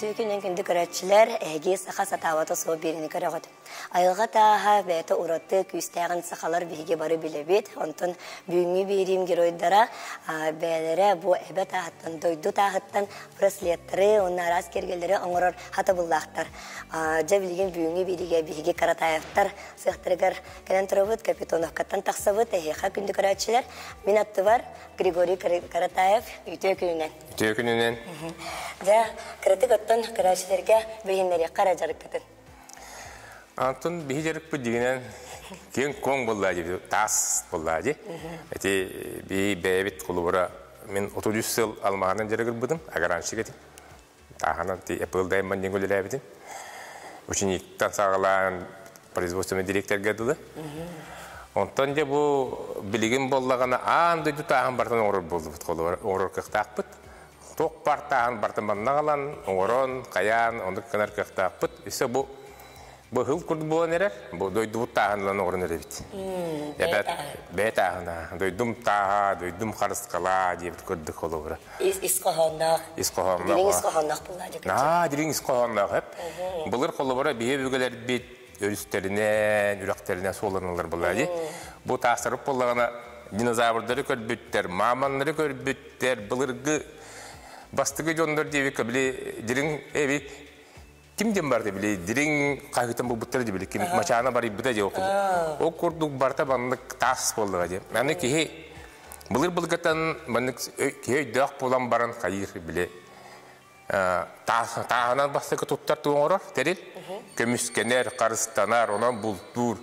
Үтүө күнүн күндү көрөөччүлэр, эһиги саха сатаабата суох биэриини көрөҕүт. Айылҕа тааһа бэйэтэ ураты күүстээҕин сахалар биһиги бары билэбит. Онтон бүгүҥҥү биэриим геройдара бэйэлэрэ бу эбэ тааһыттан, дойду тааһыттан браслеттары уонна араас киэргэллэри оҥорор хатабыллаахтар. Дьэ билигин бүгүҥҥү биэриигэ биһиги Каратаевтар сыахтарыгар кэлэн турабыт, Капитоновкаттан тахсабыт. Эһиэхэ күндү көрөөччүлэр, мин аттыбар Григорий Каратаев үтүө күнүнэн. Үтүө күнүнэн. Дьэ, кыратык оттон көрөөччүлэргэ билиһиннэриэххэ эрэ дьарыккытын. Антон биһи дьарыкпыт дьигинэн киэҥ-куоҥ буоллаа дии, таас буоллаа дии. Ити би бэйэбит холобура мин 33 сыл алмааһынан дьарыгырбытым, агранщик этим. Тааһынан ти Apple Diamond диэн үлэлээбитим. Учениктан саҕалаан производственный директорга дылы. Онтон дьэ бу билигин буоллаҕына аан дойду тааһын барытын оҥорор буоллубут, холобура оҥорор кыахтаахпыт. Туох баар тааһын барытын манна аҕалан, оҥорон, хайаан, оннук гынар кыахтаахпыт. Өссө бу Бу ыһыл курдук буолан эрэр, бу дойдубут тааһын ылан оҥорон эрэбит. Эбэт, бэйэ тааһына, дойдум тааһа, дойдум харысхала диэбит курдук холобура. Ис ис хоһоонноох. Ис хоһоонноох. Дириҥ ис хоһоонноох буолла дьэ. Аа, дириҥ ис хоһоонноох эп. Былыр холобура биһи өбүгэлэрбит өрүстэринэн, үрэхтэринэн суолланаллар буолла дии. Бу таастарып буоллаҕына динозаврдары көрбүттэр, мааманнары көрбүттэр, былыргы бастакы дьоннор диэбиккэ били дириҥ эби Ким диэн барда били дириҥ хаһыытан булбуттара дии били ким мачаана барыйбыта дии ол курдук барыта маннык таас буоллаҕа дии. Аны киһи былыр былыргыттан маннык киһи өйдөөх буолан баран хайыыр били тааһынан бастакы туттар тугу оҥорор тэрил көмүскэнэр, харыстанар, онон бултуур.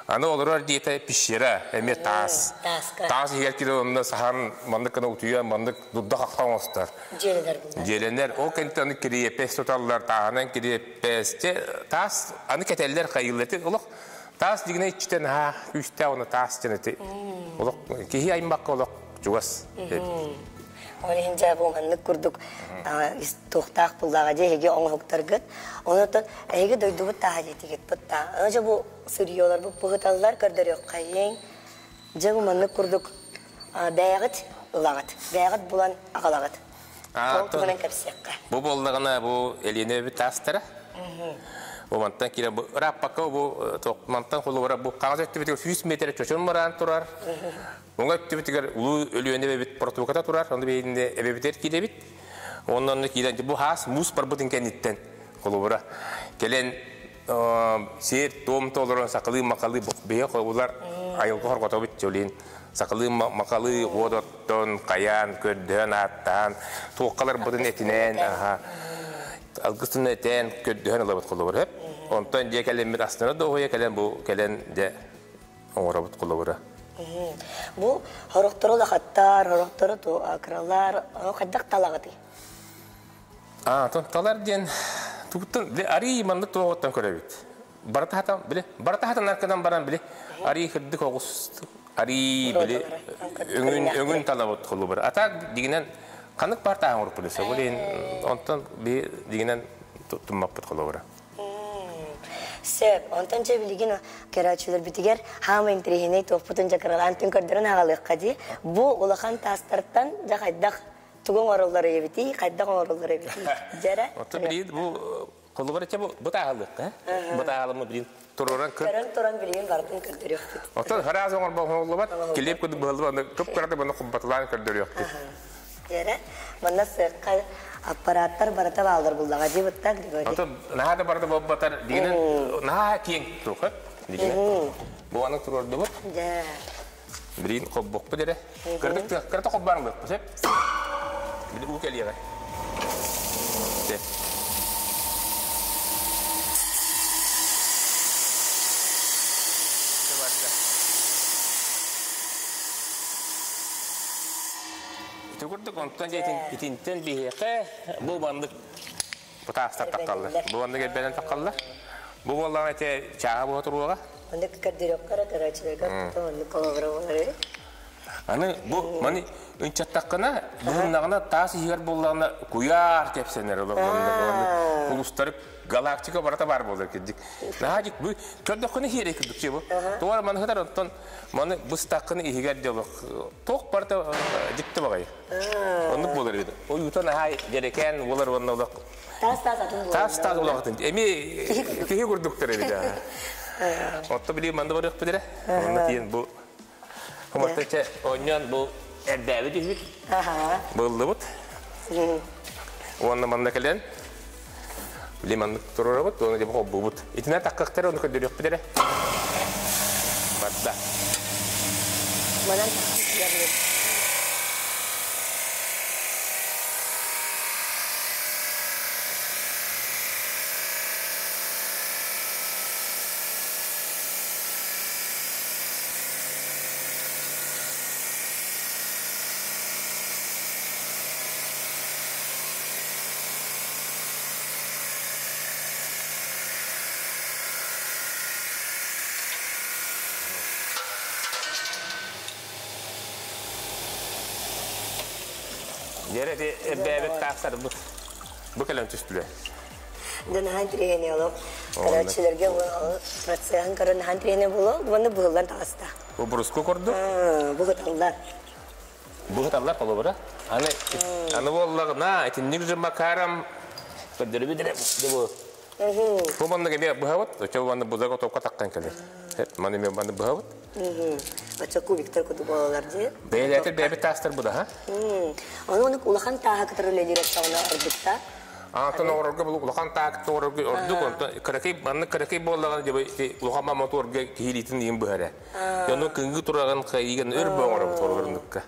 Аны олорор диэтэ пещера, эмиэ таас. Таас иһигэр киирэн онно саһан маннык гына утуйан маннык дурда-хахха оҥостор. Дьиэлэнэр булар. Дьиэлэнэр. Ол кэнниттэн аны кириэппэс туталлар, тааһынан кириэппэс. Дьэ, таас аны кэтэллэр хайыыллар. Олох таас дигинэ иччитэн аһаа күүстээх уонна таас диэн ити олох киһи аймакка олох чугас. Ол иһин дьэ бу маннык курдук туохтаах буллаҕа дьэ эһиги оҥоһуктаргыт. Онон эһиги дойдубут тааһа диэтигит бытта. Аны дьэ бу сырьеларбыт быһыталлар көрдөрүөххэйиҥ. Дьэ бу маннык курдук бэйэҕит ылаҕыт, бэйэҕит булан аҕалаҕыт. Ол туһунан кэпсиэххэ. Бу буоллаҕына бу Элиэнэ эбит таастара. Бу мантан киирэн бу ырааппакка бу мантан холобура бу хаҥас өттүбүтүгэр 100 метр чочун мыраан турар. Уҥа өттүбүтүгэр Улуу Өлүөнэ эбэбит протоката турар. Ону биһигини эбэбитигэр киирэбит. Онно онно киирэн бу хаас муус барбытын кэнниттэн холобура кэлэн сиэр-туом толорон сакалыы-макалыы биһи холобулар айылҕа хорҕотобут чөлүн сакалыы-макалыы уодоттон хайаан көрдөһөн ааттаан туоххаларбытын этинэн аха алгыстын этэн көрдөһөн ылабыт холобур хөп онтон дьиэ кэлэммит астына дуоһуйа кэлэн бу кэлэн дьэ оҥоробут холобура Бу хорохтору улахаттар, хорохтору кыралар, хайдах талаҕытый? А, талар диэн тугуттан били арий маннык туоҕуттан көрөбүт. Барыта хатан били барыта хатан аркадан баран били арий кырдык оҕус арий били өҥүн өҥүн талабыт холубар. Ата дигинен ханнык бар тааһын уруппут сөбүлин онтон би дигинен туттуммаппыт холобура. Сөп. Онтон чэ билигин көрөөччүлэрбитигэр хаама интэриэһинэй туохпутун дьакыралаан түн көрдөрөн аҕалыахха дии. Бу улахан таастартан дьэ хайдах тугу оҥороллор эбитий, хайдах оҥороллор эбитий? Дьэрэ. Оттон билигин бу холобура чэ бу бытааһылыахха. Бытааһылымы билигин туруран көр. Көрөн туран билигин барытын көрдөрүөхпүт. Оттон хараас оҥорбоҥоллубат, килиэп курдук быһыллыбат, аны кып-кырата бұны кумпатылаан көрдөрүөхпүт. Дьэрэ, манна сыахха аппараттар барыта бааллар буллаҕа дии бытта Григорий. Ото наһаа да барыта буолбатар, дигинен наһаа киэҥ туха. Дигинен. Бу аны туруордубут. Дьэ. Билигин холбуохпут эрэ. Кыратык кырата холбоон ылыахпыт, сөп? Били уу кэлиэҕэ. Дьэ. Ити курдук онтон дьэ итинтэн биһиэхэ бу маннык бутаастар таххаллар. Бу маннык эрбэнэн таххаллар. Бу буоллаҕына ити чааһа буола туруоҕа. Оннук көрдөрүөххэ эрэ көрөөччүлэргэ оннук холобура буолар. Аны бу маны ынчаттаххына, быһыннаҕына таас иһигэр буоллаҕына куйаар кэпсэнэр олох маннык улустары галактика барыта баар буолар кирдик. Наһаа дьик бу көрдөххүнэ хиэрэй курдук бу. Тугар маны хытар онтон маны быстаххына иһигэр де олох туох барыта дьикти баҕайы. Оннук буолар эбит. Ойуута наһаа дьэрэкээн буолар уонна олох Таас-таас атын буолар. Таас-таас улаҕатын. Эми киһи курдуктар эбит. Отто били манды барыах билere. Онно тиен бу Хоморточа онньон бу эрдээбит үһүт. Быллыбыт. Уонна манна кэлэн били маннык турарабыт, уонна дьэ холбуубут. Итинэ таккахтар ону көрдөрүөхпүт эрэ. Барда. Манан Дьэрэ ити эрдээбит таастарбыт бу кэлэн түстүлэр. Дьэ наһаа интириэһинэй олох. Көрөөччүлэргэ процеһын көрөн наһаа интириэһинэй буолуо. Уонна быһыллан таҕыста. Бу бруску курдук. Быһыталлар. Быһыталлар холобура. Аны аны буоллаҕына итинник же макаром көрдөрүбүт эрэ бу. Бу маннык эмиэ быһабыт. Оччо манны бузага токка таххан кэлэр. Маны эмиэ манны быһабыт. Оччо кубиктар курдук буолалар дии. Бэйэлээтэр бэйэбит таастар бу да, Ону онук улахан тааһа кытары үлэлиир оччоҕуна ордукта. Аантан оҕорорго бу улахан таакты оҕорорго ордук онтон кыракый маннык кыракый буоллаҕына дьэ улахан мотуорга киһилиитин иин быһара. Ону кыҥыы тураҕын хайыгын өр боҥоробут оҕорорунукка.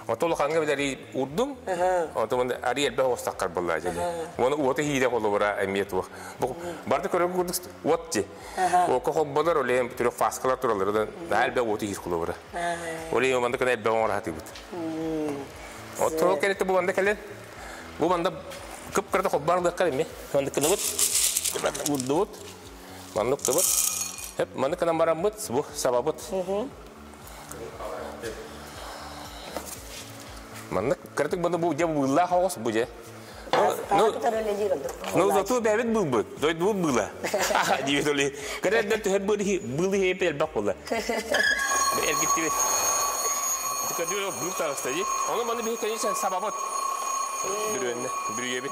Ото улаханга билэри урдум. Ото мында ари элбэх оҕустаххар буолла дьэ. Уону уота хиирэ холобура эмиэ туох. Бу барда көрөр курдук уот ти. Око холболор олеем түрө фаскалар туралар да элбэх уоту хиир холобура. Олеем манда кына элбэх оҥор хатыбыт. Отто кэлетте бу манда кэлен Бу манда кып-кырата холбоон ылыахха эмиэ. Маннык гынабыт, урдубут, маннык тыбыт. Хеп, маннык гынан бараммыт, бу сабабыт. Маннык кыратык баны бу дьэ быыллаах оҕус бу дьэ. Ну, ну зато бэбит быылбыт, дойдубут быыла. Диэбит оли. Кэрэлдэр түһэр быылы быылы хейпе элбэх буолла. Эргиттибит. Көдүө быыл таҕыста дии. Ону маны биһи конечно сабабыт. Бүрүөннэ, бүрүйэбит.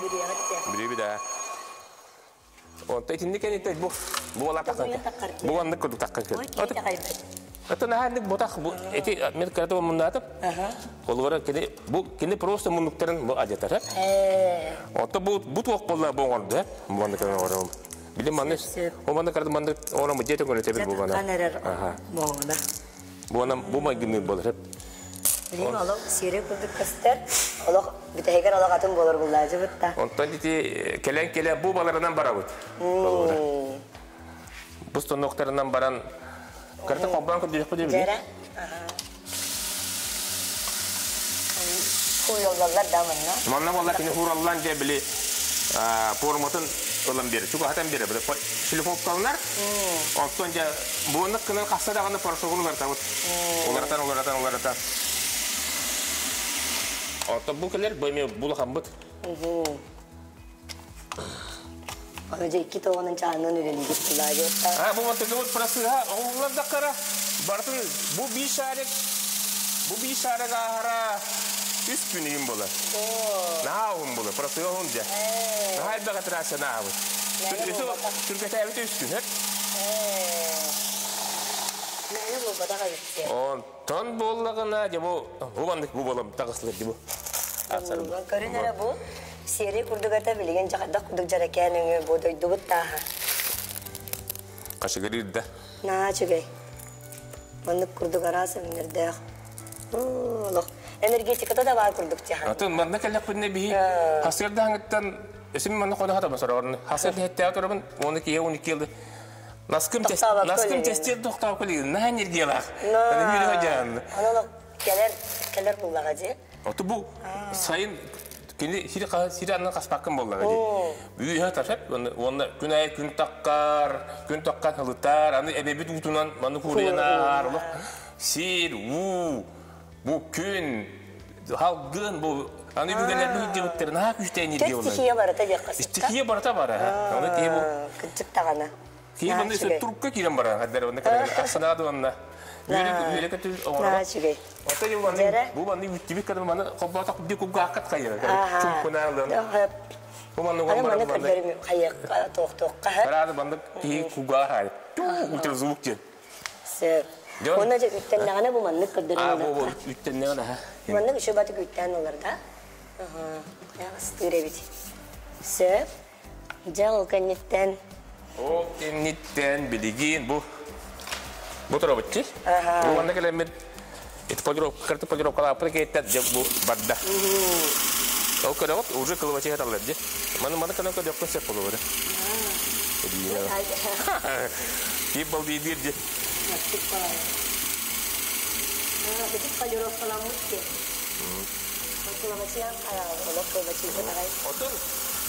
Бүрүйэбит аа. Онто итинник кэнниттэн бу бу буолар таххан. Бу маннык курдук таххан кэл. Это наһаа ботах бу эти мен кырата муннаатым. Холуора кини бу кини просто муннуктарын бу адьатар. Онто бу бу туох буолла бу оҥорду. Бу маннык оҥором. Били маннык Ол манна карды маннык оҥорон дьиэ төҥөрө тэбир бу бана. эрэр моҥуна. Бу анам бу майгынныыр буолар хеп. Билим олох сиэри курдук көстөр. Олох бүтэһигэр олох атын буолар буллаажыбыт да. Онтон ити кэлэн кэлэн бу баларынан барабыт. Бу станоктарынан баран карта холбоон көрдүөхпүт дии. Дьэрэ. Хуйоллаллар да манна. Манна буолла кини хуураллан дьэ били форматын ылан биэрэр. Чугаһатан биэрэр. Шлифовкаланар. Онтон дьэ буоннук гынан хаста даҕаны порошогун уларытабыт. Уларытан, уларытан, уларытан. Оттон бу кэлэр, бу эмиэ булахаммыт. Аны дьэ икки тоҕунан чаанынан үлэлиигит булаадьыттар. А, бу мантыкыбыт просыһа оҥоһуллар даккара барытын бу биир шарик бу биир шарик ааһара үс күн иһин буолар. Наһаа уһун буолар, просыһа уһун дьэ. Наһаа элбэх операция ааһабыт. Түргэтээбит үс күн, хэп. Мээнэ буолбатах эбит. Онтон буоллаҕына, дьэ бу бу маннык бу буолан таҕыслар дьэ бу. Көрүн эрэ бу Сиэрий курдук этэ, билигин дьаҕайдах курдук дьэрэкээн өҥө бу дойдубут тааһа. Хашыгырыыр да? Наһаа үчүгэй. Маннык курдук араас өҥнөрдөөх. Олох энергетиката да баар курдук дьаһан. Атын манна кэллэхпинэ биһи хасыардаһаҥыттан өсүм манна хоно хатабын сороҕорун. Хасыарда хэттээх турабын, уонна киһи уон икки ылды. Наскым наскым тестиэр тохтообокко билигин наһаа энергиялаах. Аны олох кэлэр кэлэр буллаҕа дии. Оту бу сайын кини сири сири аннын хаспаккын буоллаҕа дии. Үөһэ ташап уонна күн аайы күн таккар, күн таккан ылытар, аны эбэбит уутунан маннык ууруйан ааһар олох сир, уу. Бу күн халгын бу аны бүгүннэрби сылдьыбыттар наһаа күүстээн Төрт стихия барыта диэххэ сөп. Стихия барыта бара. Оны киһи бу Кырдьык даҕаны. Киһи манна турукка киирэн барар. Хаддар онно кэлэн тахсанаады онно. Үөрэ көтү оҥоро. Үчүгэй. Ото бу манны бу манны үттүбүт кадым маны холботох ди кугааккат хайыр. Чумпунаалын. Бу манны Аны маны көрдөрүм хайыакка туохтуохха. Барады манны киһи кугаар хайыр. Ультразвук диэн. Сөп. Уонна дьэ үттэннэҕинэ бу маннык көрдөрөн Аа, бу бу үттэннэҕинэ аха. Маннык үчүгэй батык үттээн ылар да. Аха. Астыыр эбит. Сөп. Дьэ ол кэнниттэн Ол кэнниттэн билигин бу бу турабытчы. Бу манна кэлэммит ити полировка карты полировкалааппыт кэйттэн дьэ бу барда. Ол көрөҕүт уже кылыбачы хаталлар дьэ. Маны маны кэлэн көрүөххүн сөп болуо. Кип был биир дьэ. Ити полировкаламмыт ки. Кылабачыйан олох кылабачыйбыт аҕай. Отон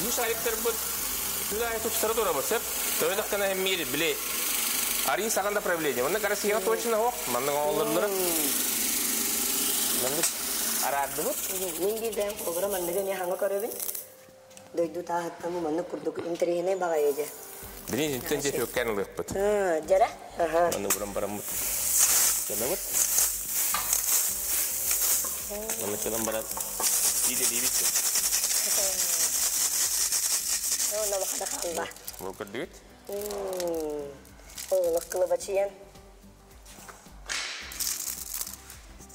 бу шариктарбыт күн аайы тупсара турабыт сөп. Төөнөхтөн эмиир били арыы саҕан направление. Манна Россияға точно хоқ, манна оҕолорлары. Маннык араардыбыт. Мин биир бэйэм холобура манныгы эмиэ хаҥа көрөбүн. Дойду тааһыттан бу маннык курдук интэриэһинэй баҕайы дьэ. Билин интен дьэ төккэн ылыахпыт. Дьэрэ. Манны уран бараммыт. Кэнэбит. Манны кэлэн баран ииделиибит. Онно бахада хаалла. Бу көрдүгүт? Олох кылыбачыйан.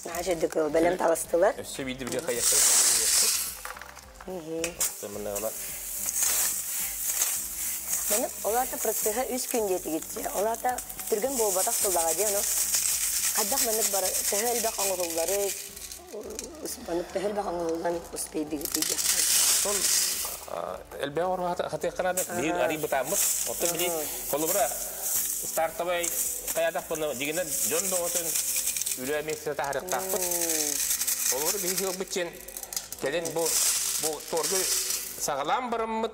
Наһаа үчүгэй кыл бэлэм таҕыстылар. Өссө биирдэ били хайахтар. Маны ол аата процеһа үс күн диэтигит. Ол аата түргэн буолбатах сыллаҕа дии, ону хайдах маннык бар төһө элбэх оҥоһуллары маннык төһө элбэх оҥоһуллан успейдигит диэххэ. Сол элбэх оруха хатыахханаада биир арый бытааммыт. Оттон били холобура стартовай хайаатахпына дигинен дьон доҕотун үлэ миэстэтэ таһарыахтаахпыт. Олору биһиги ылбытчен кэлин бу бу торгу саҕалаан бараммыт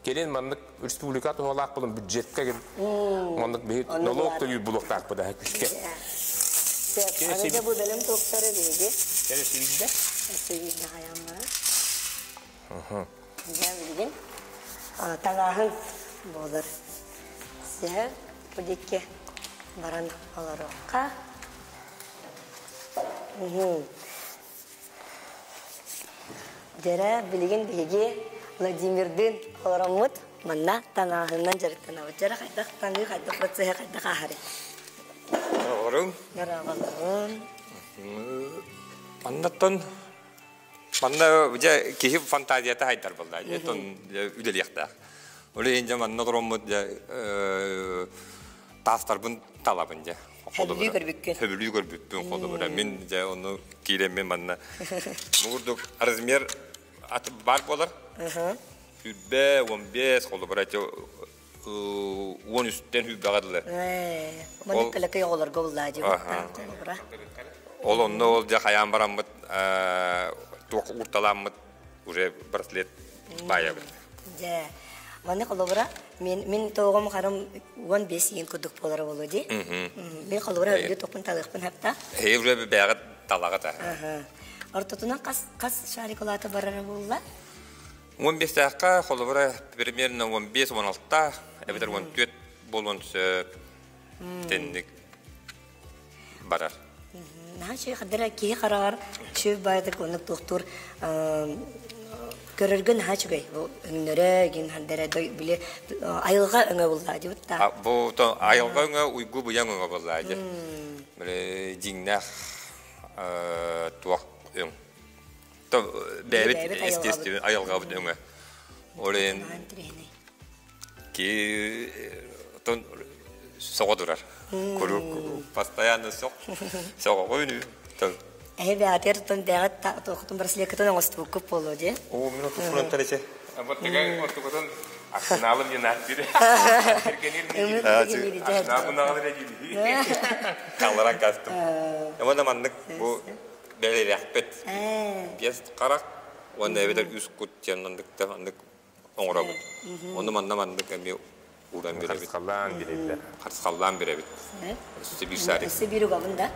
кэлин маннык республика туһалаах булун бюджетка маннык биһи налог төлүүр булуохтаахпыт аһа күскэ. Аны дьэ бу бэлэм туохтары биһиги. Кэлэ сибиирдэ. Сибиирдэ хайааммара. Дьэ билигин таҥааһын буолар. Сэ бу диэки баран олоруохха. Дьэрэ, билигин биһиги Владимирдыын олороммут манна таҥааһынынан дьарыктанабыт. Дьэрэ хайдах таҥыы, хайдах процеһа хайдах ааһарый? Оҕорум. Дорооболорун. Маннаттан манна дьэ киһи фантазията хайдар буолла. Дьэ тон үлэлиэхтээх. Ол иһин дьэ манна олороммут дьэ таастарбын талабын дьэ. Сөбүлүү көрбүккүн. Сөбүлүү көрбүппүн холобура. Мин дьэ ону киирэммин манна. Бу курдук размер бар буолар. Сүүрбэ, 15 холобура эти 13-тэн сүүрбэҕэ дылы. Маннык кэлэкэй оҕолорго буллаа дии холобура. Ол онно ол дьэ хайаан бараммыт туох уурталааммыт уже браслет баайабыт. Дьэ, маннык холобура мин мин тоҕум харым 15 иин курдук буолара буолуо дии. Мин холобура өлгү тохпун талыахпын хапта. Эһи уже бэҕэ талаҕыта. Ортотунан хас хас шарик улаата барара буолла? 15-тээххэ холобура примерно 15-16 эбэтэр 14 буолуон сөп тэнник барар. Наһаа үчүгэй хадара киһи хараҕар үчүгэй баайдык оннук туохтуур көрөргө наһаа үчүгэй. Бу өҥнөрө гин хандара били айылҕа өҥө буллаа дибит та. Бу то айылҕа өҥө уйгу быйаҥ өҥө буллаа дии. Били дьиҥнээх туох өҥ. То бэйэбит естественно айылҕабыт өҥө. Ол иһин ки тон соҕо турар. Куруук постоянно сох соҕоҕуйну. Эһи бэҕэтигэр тон бэҕэт туохтун браслеткытын оҥостубуккут буолуо дии. Оо, мин отуфуран таресе. Вот такая ортукутун арсеналым не наспире. Калларан кастым. Уонна маннык бу бэлиэрэхпит. Биэс харах уонна эбэтэр үс кут диэн маннык маннык оҥоробут. Ону манна маннык эмиэ ууран биэрэбит. Харысхаллаан биэрэллэр. Харысхаллаан биэрэбит. Өссө биир саарик. Өссө биир угабын да.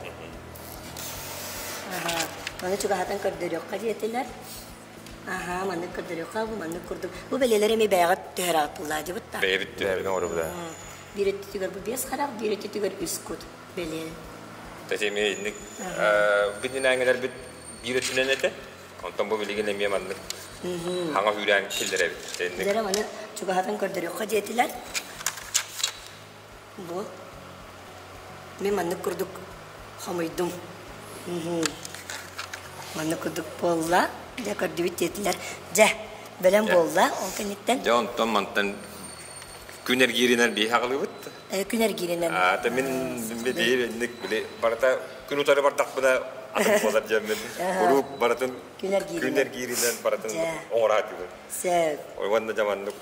Маны чугаһатан көрдөрүөххэ диэтилэр. Аһаа, маннык көрдөрүөххэ, бу маннык курдук. Бу бэлиэлэр эмиэ бэйэҕит түһэр ааттыллаа дьыбыт да. Бэйэбит түһэр оҥоробут. Биир өттүтүгэр бу биэс харах, биир өттүтүгэр үс кут бэлиэ. Тэти эмиэ инник биннинээҥилэрбит биир өттүнэн этэ. Онтон бу билигин эмиэ маннык хаҥа үүрээн киллэрэбит. Дьэрэ маны чугаһатан көрдөрүөххэ диэтилэр. Бу мин маннык курдук хомуйдум. Маннык курдук буолла. Дьэ көрдүбүт диэтилэр. Дьэ, бэлэм буолла ол кэнниттэн. Дьэ онтон мантан күн эргииринэн биһи аҕалыбыт. Күн эргииринэн. Аата мин биир инник били барыта күн утары бардахпына атын буолар диэммин куруук барытын күн эргииринэн барытын оҥораатыбын. Сөп. Уонна дьэ маннык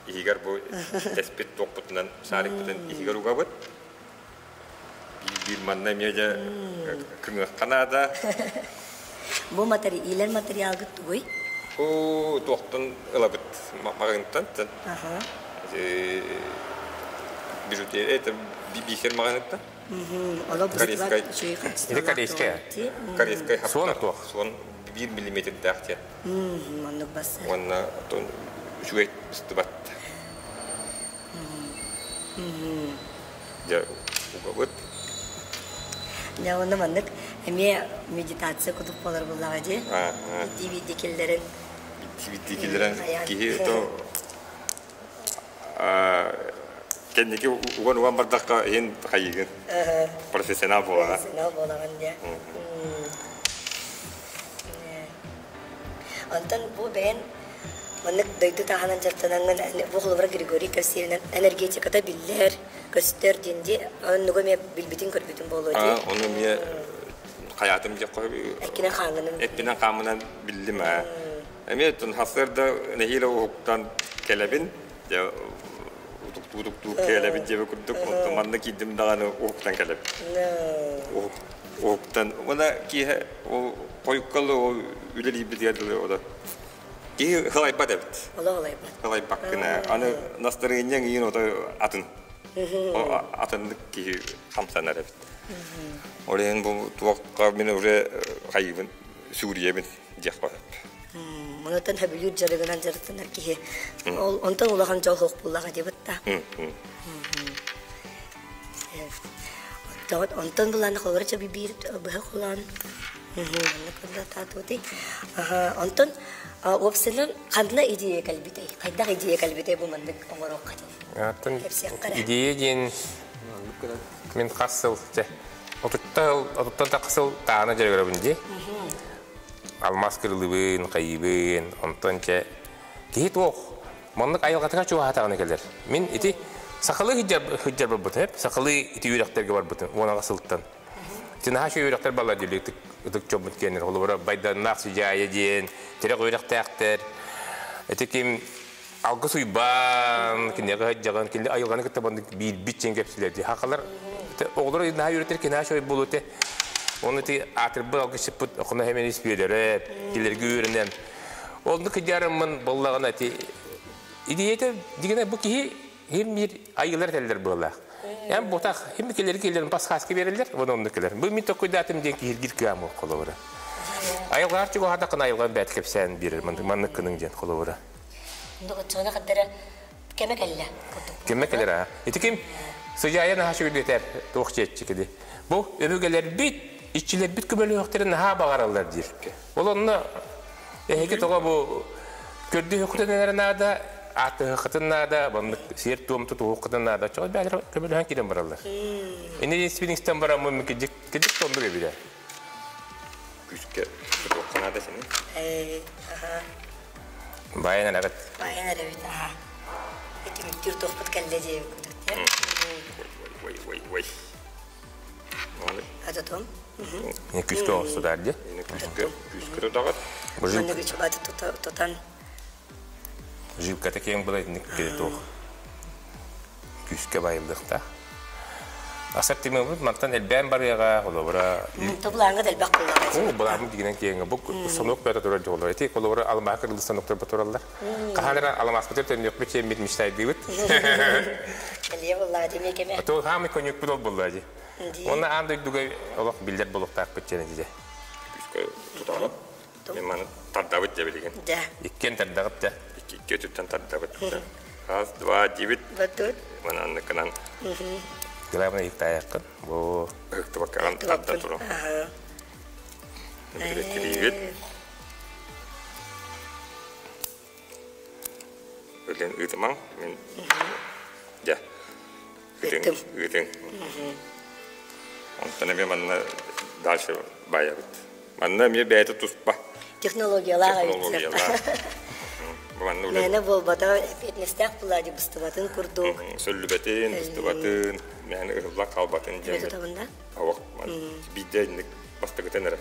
иһигэр бу тэспит туохпутунан шарикпытын иһигэр угабыт. Биир манна эмиэ дьэ кыҥыахха наада. Бу матери иилэр материалгыт тугуй? Бу туохтан ылабыт маҕаһыынтан. Бижутерия это бисер маҕаһыыттан. Корейскай. Или корейская. Корейскай Суон туох? Суон биир миллиметрдээх диэн. Оннук бассар. Уонна үчүгэй быстыбат. Дьэ угабыт. Дьэ онно маннык эмиэ медитация курдук буолар буоллаҕа дии. Биирдии киллэрэн. Биирдии киллэрэн киһи то кэнники уган-уган бардахха иһин хайыгын. Профессионал буолаҕын. Профессионал буолаҕын дьэ. Онтон бу бэйэн маннык дойду таһынан дьарыктанаҥҥын бу холобура Григорий Костеринан энергетиката биллэр, көстөр диэн дии оннугу эмиэ билбитин-көрбүтүн буолуо дии. Ону эмиэ хайаатым диэххэ Эккинэн хааммынан эппинэн хааммынан биллим ээ. Эмиэ сарсыарда нэһиилэ уһуктан кэлэбин дьэ утуктуу-утуктуу кэлэбин диэбит курдук онтон манна киирдим даҕаны уһуктан кэлэбин. Уһуктан уонна киэһэ ол хойукка ол үлэлиирбитигэр дылы ода киһи ылайбат эбит. Олох ылайбат. Ылайбаккын ээ. Аны настарыанньаҥ иин ото атын. Атыннык киһи хамсанар эбит. Ол иһин бу туохха мин уже хайыыбын сүгүрүйэбин диэх сөп. Онтон хөбүлүүр дьарыгынан дьарыктанар киһи ол онтон улахан дьол суох буоллаҕа диэбит да. Онтон булааны холобура биир быһа холоон онтон уопсайынан ханна идея кэлбитэй хайдах идея кэлбитэй бу маннык оҥоруохха диэн идея диэн мин хас сыл отуттан тахса сыл таана дьарыгырабын дии алмаас кырылыбын хайыбын онтон чэ киһи туох Маннык айылҕатыгар чугаһаатаҕына кэлэр. Мин ити сахалыы сылдьар барбытым, эп сахалыы ити үөрэхтэргэ барбытым уонаҕа сылтан. Ити наһаа үчүгэй үөрэхтэр баллар дииллэр ытык ытык дьоммут киэннэр. Холобура Байданнаах Сидьаайа диэн тирэх үөрэхтээхтэр. Ити ким Алгыс Уйбаан киниэхэ сылдьаҕын, кини айылҕаны кытта маннык биирбит диэн кэпсиилэр дии. Хахалар оҕолор наһаа үөрэтэр кини наһаа үчүгэй буолуо этэ. Оны ити аатырбыт алгысчыппыт Охоно Хэмэнис Бүөдөрө кинилэргэ үөрэнэн Оннук кыдьаарыммын буоллаҕына ити идиэйэтэ дигэнэ бу киһи хим биир айыылар этэллэр быалаах. Эн бутах хим килери килерин пасхаска береллер, вон оннук кэлэр. Бу мин токуйдаатым диэн киһиргир кыам холобура. Айылгаар чугаһатакын айылган бэт кэпсээн биэрэр маннык кының диэн холобура. Доҕоччугуна хаддара кэмэ кэллэ. Кэмэ кэлэр аа. Ити ким сыдьаайа наһаа сүгүрдэтэр туох диэччи киди. Бу өбүгэлэрбит, иччилэрбит көмөлөһүөхтэрин наһаа баҕараллар диир. Ол онно эһиги тоҕо бу көрдүһүөххүтүн эрэ наада, ааттыһыаххытын наада, маннык сиэр-туом тутуһуоххутун наада. Чоҕой бэйэлэр көмөлөһөн киирэн бараллар. Ини испиниҥстэн бараммын кидик кидик тоннук эбитэ. Күүскэ тутуохха наада сини. Байан эрэбит. Байан эрэбит, аха. Ити туохпут кэллэ диэбит курдук. Ой, ой, ой. Ататом. Күүскэ оҕустудар дии. Күүскэ тутаҕыт. Манныгы чубаты тутан. Жилката киэҥ была итинник туох күүскэ байыллыахтаах. Ассортимеммыт мантан элбээн барыаҕа, холобура. Тобулааҥҥа да элбэх буоллаҕа. Оо, былааммыт дигинэн киэҥэ. Бу станок бөтө турар дьоллор. Ити холобура алмааһы кырылы станоктар тураллар. Хаһан эрэ алмааспытын төннүөхпүт чиэммит мечтайдыыбыт. Кэлиэ буоллаҕа дии кэмэ. То хаамый коньюкпут ол буоллаҕа дии. Уонна аан дойдуга олох биллэр буолуохтаахпыт диэн этэ. Тутаҕын. Мен маны тардабыт дьэ билигин. Дьэ. Иккиэн тардаҕыт дьэ. Икки өттүттэн тардабыт. Раз, два, дибит. Батут. Маны анныкынан. Главное иктаайаххын. Бу ыһыктыбаккаҕын тарда турун. Кириибит. Өлөн ыытымаҥ. Мен дьэ. Ыытыҥ. Ыытыҥ. Онтон эмиэ манна дальше баайабыт. Манна эмиэ бэйэтэ туспа. Технологиялаах эбит. Мээнэ буолбата эппиэтинэстээх буолаа быстыбатын курдук. Сөллүбэтин, быстыбатын, мээнэ ыһылла хаалбатын диэн. Тутабын да? Ауах биирдэ инник бастакытын эрэ.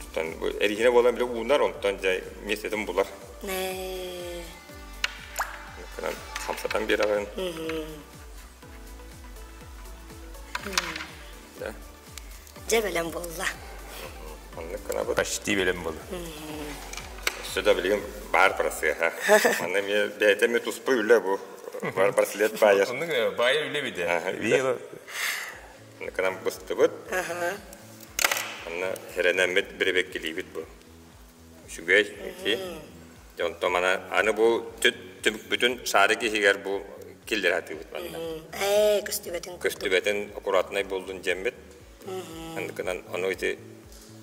Тутан эриһинэ буолан бile уунар, онтон дьэ миэстэтин булар. Хамсатан биэрэҕин. Дьэ бэлэм буолла. Маннык гынабыт. Почти бэлэм буолла. Өссө да билигин баар процеһа. Манна эмиэ бэйэтэ эмиэ туспа үлэ бу. Бар браслет баайар. Оннук баайар үлэ бит. Маннык гынан быстыбыт. Манна хэрэнэммит бирибэккилиибит бу. Үчүгэй ити. Онтон мана аны бу бүтүн шарик иһигэр бу киллэрэ сатыыбыт манна. Ээ, көстүбэтин. Көстүбэтин аккуратнай буоллун диэммит. Андыкынан ону ити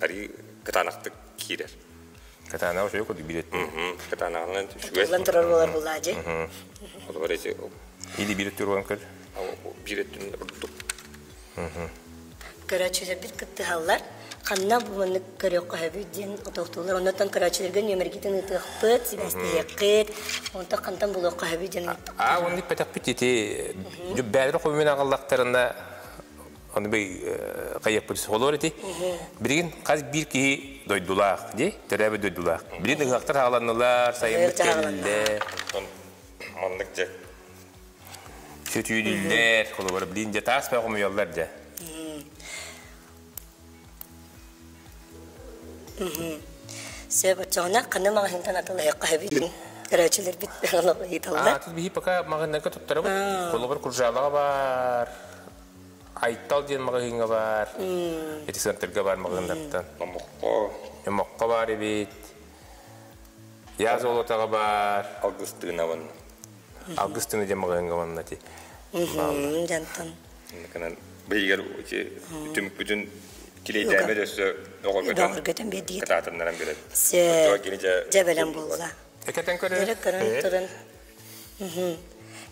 арыы кытаанахтык киирэр. Кытаанаҕа үчүгэй курдук биир өттүн. Кытаанаҕынан үчүгэй. Туллан турар буолар булаадьы. Олор ити Или биир өттүн уруон көр. Биир өттүн ордук. Көрөөччүлэрбит кыттыһаллар. Ханна бу маннык көрүөххэ сөбүй диэн отоохтууллар. Оннуттан көрөөччүлэргэ нүөмэргитин ыытыахпыт, сибээстэһиэххит. Онтон хантан булуохха сөбүй диэн ыйыттым. Аа, оннук пэтэх ити дьүббээлэр хомуйан аҕаллахтарына ону бэй хайыахпыт холуор ити. Билигин хас биир киһи дойдулаах, дии, төрөөбүт дойдулаах. Билигин ыһыахтар хааланнылар, сайыммыт кэллэ. Маннык дьэ Сөтүөлүүллэр, холобура, блин, дьэ таас бөҕө хомуйаллар дьэ. Сөп, оччоҕуна ханна маҕаһыынтан атылаһыахха сөбүй? Көрөөччүлэрбит ыйыталлар. Аа, тут биһи пока маҕаһыыннарга туттарабыт. Холобур, Куржалаҕа баар, Айтал диэн маҕаһыыҥҥа баар, ити центрга баар маҕаһыыннартан. Номоххо. Номоххо баар эбит. Я золотоҕа баар. Алгыстыынабын. Алгыстыына диэн маҕаһыыҥҥа манна ти. Дьантан. Кынан быйыгар түмүкпүтүн килейдээбэт өссө доҕоргөтөн биэрдигит. Кытаатыннаран биэрэр. Дьэ бэлэм буолла. Кэтэн көрөр. Дьэрэ көрөн туран.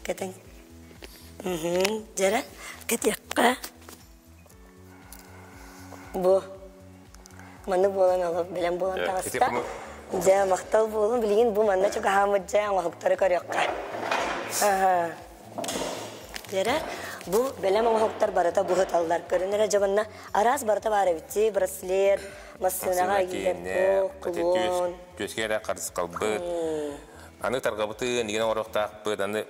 Кэтэн. Дьэрэ кэтиэххэ. Бу маннык буолан олох бэлэм буолан таҕыста. Дьэ, махтал буолун. Билигин бу манна чугаһааммыт дьэ оҥоһуктары көрүөххэ. Дьэрэ, бу бэлэм оҥоһуктар барыта быһыталлар. Көрүн эрэ дьэ манна араас барыта баар эбит. Браслет, массыынаҕа иилэр кулон. Түөскэ эрэ харысхалбыт. Аны тарҕабытын, игин оҥоруохтаахпыт, аны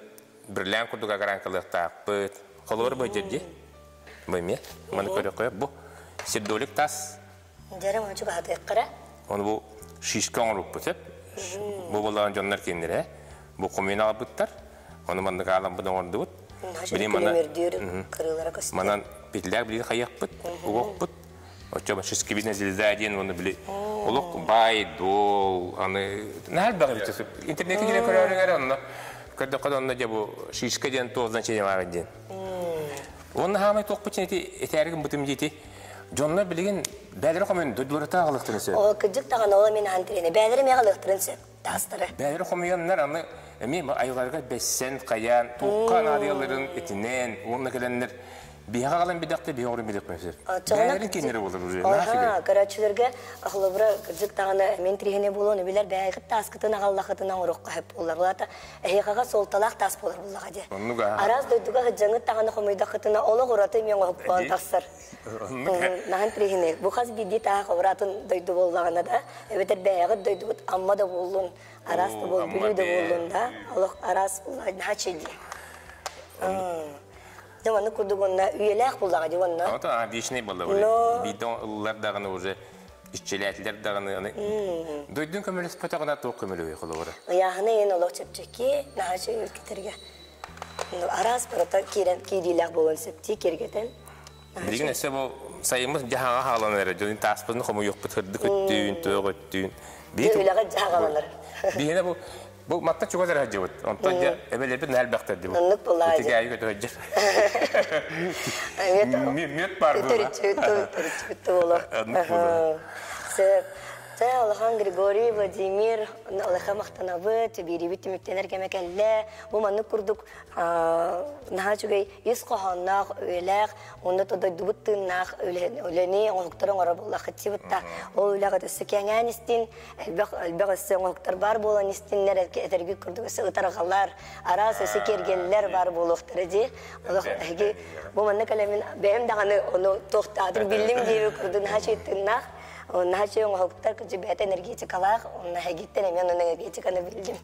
бриллиант курдук агранкалыахтаахпыт. Холобур бу дьэрди. Бу эмиэ. Маны көрөххө бу сердолик тас. Дьэрэ мочу баһатыаххара. Оны бу шишка оҥоруппут сөп. Бу боллаан дьоннор кинилere бу хомуйан албыттар. Оны маннык ааламмыт оҥордубут. Били мана манан петлях били хайахпыт, угохпут. Оччо шишкибитин звезда диэн уонна били олох баай дуол аны наһаа элбэх эбит интернетке киирэн көрөөрүҥэр онно көрдөххө онно дьэ бу шишка диэн туох значение баар диэн. Уонна хаамай туохпут ити этээригин бытым диити дьоннор билигин бээлэри хомуйан дойдуларыта аҕалыахтарын сөп. Ол кырдьык даҕаны ол мин ахан тириэнэ бээлэри эмиэ аҕалыахтарын сөп таастары. Бээлэри хомуйаннар аны эмиэ айыларыгар бэссэн хайаан туохха наадыйаларын итинэн уонна кэлэннэр Биһиэхэ аҕалан бидэхтэ биһи оҕорун билиэхпин сөп. Бэйэлэрин кинилэри буолар уже. Аха, көрөөччүлэргэ холобура кырдьык даҕаны мен тириһине буолуон билэр бэйэҕит тааскытын аҕаллахытын оҥоруохха сөп буолар. Улаата эһиэхэҕэ суолталаах таас буолар буллаҕа дии. Араас дойдуга сылдьаҥыт даҕаны хомуйдаххытына олох ураты эмиэ оҥоһуктаан тахсар. Наһан тириһине. Бу хас биирдии тааһа уратын дойду буоллаҕына да, эбэтэр бэйэҕит дойдубут Амма да буоллун, араас да буол, Бүлүү да буоллун да, олох араас буолла наһаа чэйдии. Дьэ маннык курдук уонна үйэлээх буллаҕа дии уонна. Ото вечный буолла уже. Биирдэ ыллар даҕаны уже иччилээтилэр даҕаны аны дойдун көмөлөспөтөҕүнэ туох көмөлөһүө холобура. Ыйааһына иһин олох чэпчэки, наһаа үчүгэй кэтэргэ. Араас барыта киирэн киириилээх буолуон сөп дии киэргэтэн. Билигин өссө бу сайыммыт дьаһаҕа хаалан эрэ дьонун тааспытын хомуйуохпут сырдык өттүүн, туох өттүүн. Үлэҕэ дьаһаҕаланар. Биһиэнэ бу бу матта чугас эрэ сылдьыбыт. Онтон дьэ эбэлэрбит наһаа элбэхтэр дии. Оннук булаа. Ити гээйи көтө сылдьар. Мүөт баар буолла. Төрүччүбүт буолуо. Оннук буолла. Сөп. Чэ, улахан Григорий, Владимир, улахан махтанабыт, биириибит түмүктэнэр кэмэ кэллэ. Бу маннык курдук наһаа үчүгэй ис хоһоонноох, үйэлээх, уонна то дойдубут тыыннаах үлэни оҥоһуктары оҥорор буоллаххыт та ол үлэҕит өссө кэҥээн истин, элбэх элбэх өссө оҥоһуктар баар буолан истиннэр, этэргит курдук өссө ытарҕалар, араас өссө киэргэллэр баар буолуохтара дии. Олох эһиги бу манна кэлэммин бэйэм даҕаны ону туохтаатым биллим диэби курдук наһаа үчүгэй тыыннаах, наһаа үчүгэй оҥоһуктар, бэйэтэ энергетикалаах, онно эһигиттэн эмиэ онон энергетиканы биллим.